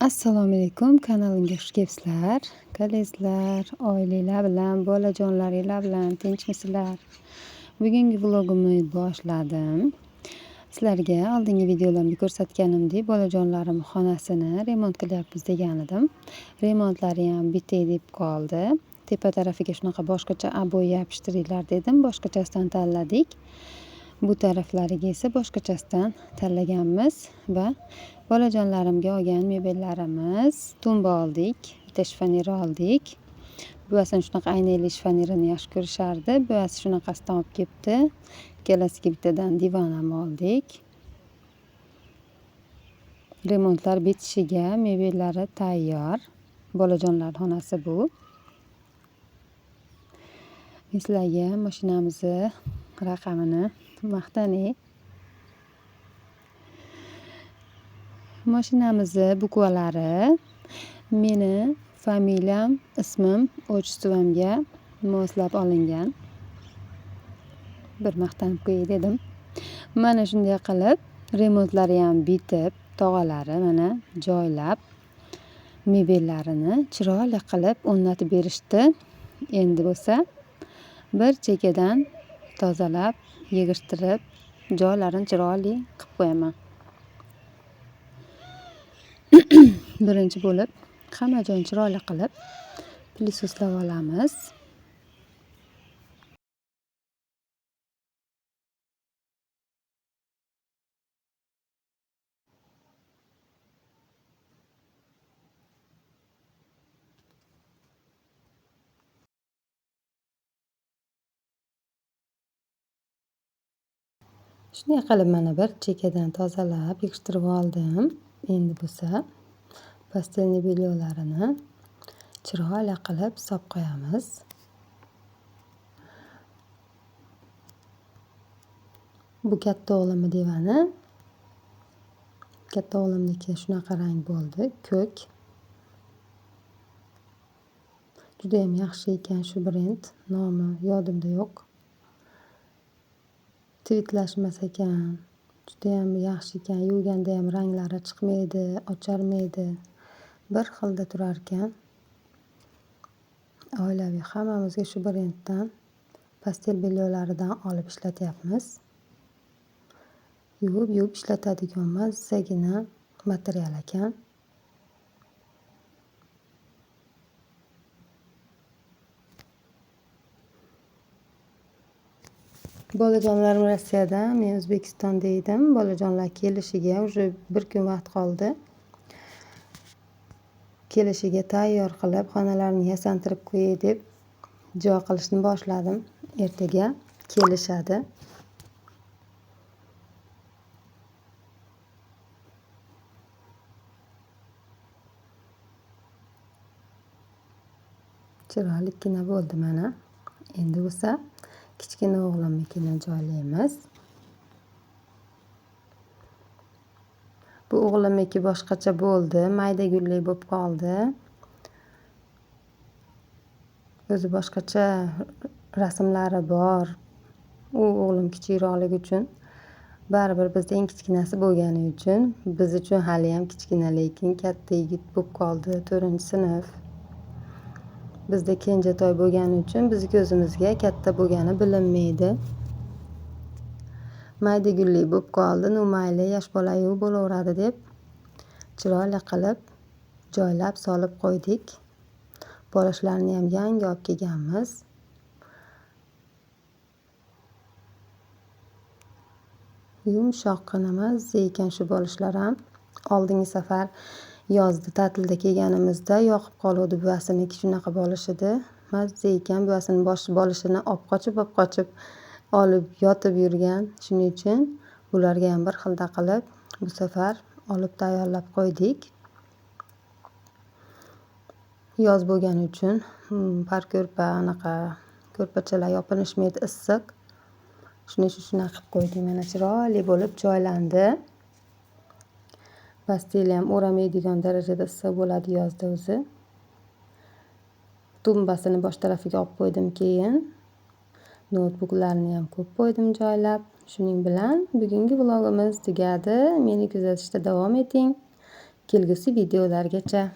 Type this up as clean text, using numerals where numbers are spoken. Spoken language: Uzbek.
Assalomu alaykum, kanalimga xush kelibsizlar. Qalaysizlar? Oilalar bilan, bolajonlaringlar bilan tinchmisizlar? Bugungi vlogimni boshladim. Sizlarga oldingi videolarimda ko'rsatganimdek, bolajonlarim xonasini remont qilyapmiz degan edim. Remontlari ham bitay deb qoldi. Tepa tarafiga shunaqa boshqacha oboy yopishtiringlar dedim, boshqachasidan tanladik. Bu taraflariga esa boshqachasidan tanlaganmiz va bolajonlarimga olgan mebellarimiz, tumba oldik, bitta shifoner oldik. Buvasini shunaqa aynali shifonerini yaxshi ko'rishardi. Buvasi shunaqasidan olib kelibdi. Ikkalasiga bittadan divan ham oldik. Remontlar bitishiga mebellari tayyor. Bolajonlar xonasi bu. Men sizlarga mashinamizni raqamini maqtanay. Mashinamizni bukvalari meni familiyam, ismim, otchествомga moslab olingan. Bir maqtanib qo'yay dedim. Mana shunday qilib remontlari ham bitib, tog'alari mana joylab mebellarini chiroyli qilib o'rnatib berishdi. Endi bo'lsa bir chekkadan tozalab, yig'ishtirib, joylarini chiroyli qilib qo'yaman. Birinchi bo'lib hamma joyini chiroyli qilib pilisoslab olamiz. Shunday qilib mana bir chekkadan tozalab yig'ishtirib oldim. Endi bo'lsa pastelni belgilarini chiroyli qilib solib qo'yamiz. Bu katta o'g'limning divani. Katta o'g'limniki shunaqa rang bo'ldi, ko'k. Juda ham yaxshi ekan shu brend, nomi yodimda yo'q. Tvitlashmas ekan, juda ham yaxshi ekan, yuvganda ham ranglari chiqmaydi, ocharmaydi. Bir xilda turar ekan. Oilaviy hammamizga shu brenddan pastel belgilaridan olib ishlatyapmiz. Yuvib-yuvib ishlatadigan mazzagina material ekan. Bolajonlarim Rossiyada, men O'zbekistonda edim. Bolajonlar kelishiga уже bir kun vaqt qoldi. Kelishiga tayyor qilib, xonalarini yasantirib qo'yay deb joy qilishni boshladim. Ertaga kelishadi. Chiroylikkina bo'ldi mana. Endi bo'lsa kichkina o'g'limnikini joylaymiz. Bu o'g'limniki boshqacha bo'ldi, mayda gulli bo'lib qoldi. O'zi boshqacha rasmlari bor. U o'g'lim kichikroqligi uchun, baribir bizda eng kichkinasi bo'lgani uchun, biz uchun hali ham kichkina, lekin katta yigit bo'lib qoldi, 4-sinf. Bizda kenjatoy bo'lgani uchun bizni ko'zimizga katta bo'lgani bilinmaydi. Mayda gulli bo'lib qoldi. Nu mayli, yosh bola-yu bo'laveradi deb chiroyli qilib joylab solib qo'ydik. Bolashlarni ham yangi olib kelganmiz. Yumshoqqina mazza ekan shu bolishlar ham. Oldingi safar yozda ta'tilda kelganimizda yoqib qoluvdi buvasiniki shunaqa bolish edi. Mazza ekan, buvasini bolishini olib qochib, olib qochib olib yotib yurgan. Shuning uchun bularga ham bir xilda qilib bu safar olib tayyorlab qo'ydik. Yoz bo'lgani uchun par ko'rpa, anaqa ko'rpachalar yopinishmaydi, issiq. Shuning uchun shunaqa qilib qo'ydik. Mana chiroyli bo'lib joylandi. Pastel ham o'ramaydigan darajada issiq bo'ladi yozda o'zi. Tumbasini bosh tarafiga olib qo'ydim keyin. Noutbuklarni ham ko'p qo'ydim joylab. Shuning bilan bugungi vlogimiz tugadi. Meni kuzatishda davom eting. Kelgusi videolargacha.